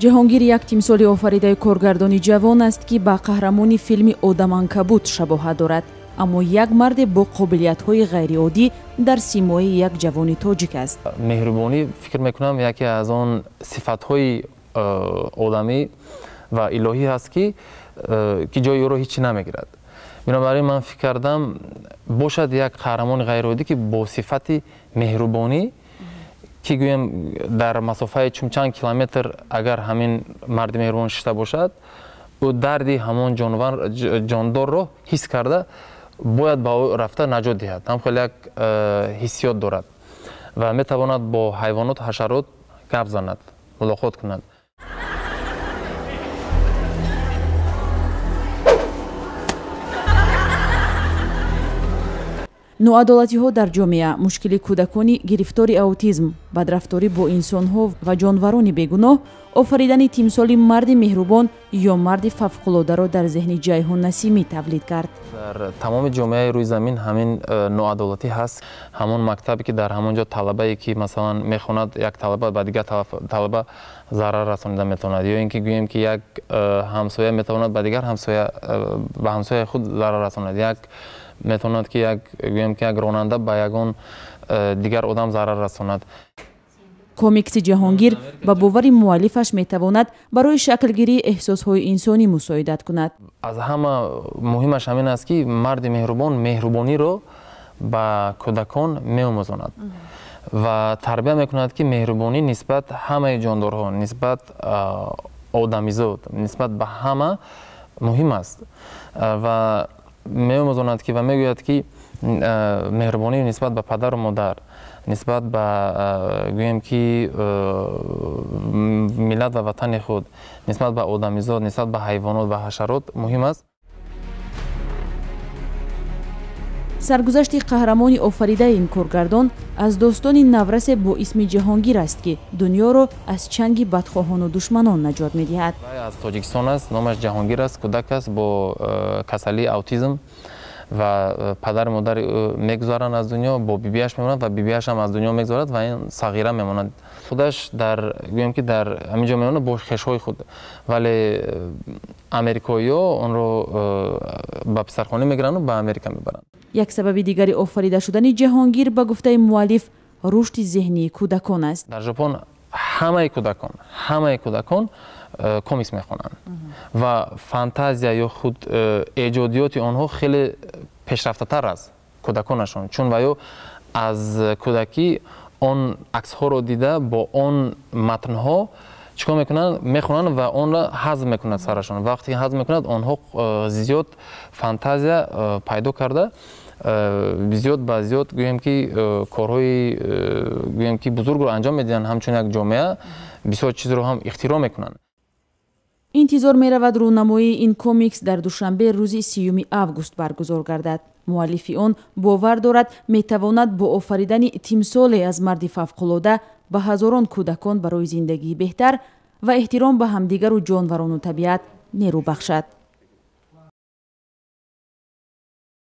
Ҷаҳонгир як тимсоли офаридаи коргардони ҷавон аст, ки ба қаҳрамони филми Одаманкабут шабоҳат дорад, аммо як марде бо қобилиятҳои ғайриоддӣ дар симои як ҷавони тоҷик аст. Меҳрубонӣ, фикр мекунам, яке аз он сифатҳои одамӣ ва илоҳӣ ҳаст, ки ҷои ӯро ҳеҷ чӣ намегирад. Бинобар ин ман фикр кардам, бошад як қаҳрамони ғайриоддӣ, ки бо сифати меҳрубонӣ, ки гӯем дар масофаи чун чанд километр агар ҳамин марди меҳрубон шишта бошад, ӯ дарди ҳамон ҷондорро ҳис карда бояд ба ӯ рафта наҷот диҳад. Ҳам хеле як ҳиссиёт дорад ва метавонад бо ҳайвонот, ҳашарот гап занад, мулоқот кунад. Ноадолатиҳо дар ҷомеа, мушкили кӯдакони гирифтори аутизм, бадрафторӣ бо инсонҳо ва ҷонварони бегуноҳ, офаридани тимсоли марди меҳрубон ё марди фавқулодаро дар зеҳни Ҷайҳун Насимӣ тавлид кард. Дар тамоми ҷомеаи рӯи замин ҳамин ноадолатӣ ҳаст. Ҳамон мактабе, ки дар ҳамон ҷо талабае, ки масалан мехонад, як талаба ба дигар талаба зарар расонида метавонад, ё ин ки гӯем, ки як ҳамсоя метавонад ба дигар ҳамсоя, ба ҳамсояи худ зарар расонад, як метавонад, ки як гӯем, ки як ронанда ба ягон дигар одам зарар расонад. Комикси Ҷаҳонгир ба бовари муаллифаш метавонад барои шаклгирии эҳсосҳои инсонӣ мусоидат кунад. Аз ҳама муҳимаш ҳамин аст, ки марди меҳрубон меҳрубониро ба кӯдакон меомӯзонад ва тарбия мекунад, ки меҳрубонӣ нисбат ҳамаи ҷондорҳо, нисбат одамизод, нисбат ба ҳама муҳим аст ва меомӯзонад ки ва мегӯяд, ки меҳрубонӣ нисбат ба падару модар, нисбат ба гӯем, ки миллат ва ватани худ, нисбат ба одамизод, нисбат ба ҳайвонот ва ҳашарот муҳим аст. Саргузашти қаҳрамони офаридаи ин коргардон аз достони наврасе бо исми Ҷаҳонгир аст, ки дунёро аз чанги бадхоҳону душманон наҷот медиҳад. Аз Тоҷикистон аст, номаш Ҷаҳонгир аст, кӯдак аст бо касалии аутизм ва падару модари ӯ мегузаранд аз дунё, бо бибиаш мемонад ва бибиаш ҳам аз дунё мегузарад ва ин сағира мемонад. Худаш дар гӯем, ки дар ҳамин ҷо мемонад бо хешҳои худ, вале америкоиҳо онро ба писархона мегиранду ба Америка мебаранд. Як сабаби дигари офарида шудани Ҷаҳонгир, ба гуфтаи муаллиф, рушди зеҳнии кӯдакон аст. Дар Жопон ҳамаи кӯдакон комикс мехонанд ва фантазия ё худ эҷодиёти онҳо хеле пешрафтатар аст кӯдаконашон, чун ва ё аз кӯдакӣ он аксҳоро дида, бо он матнҳо чикор мекунанд, мехонанд ва онро ҳазм мекунад сарашон. Вақте ки ҳазм мекунад, онҳо зиёд фантазия пайдо карда, зиёд ба зиёд гӯем, ки корҳои гӯем, ки бузургро анҷом медиҳанд, ҳамчун як ҷомеа бисёр чизро ҳам ихтироъ мекунанд. Интизор меравад, рӯнамоии ин комикс дар Душанбе рӯзи 30 август баргузор гардад. Муаллифи он бовар дорад, метавонад бо офаридани тимсоле аз марди фавқулода ба ҳазорон кӯдакон барои зиндагии беҳтар ва эҳтиром ба ҳамдигару ҷонварону табиат нерӯ бахшад.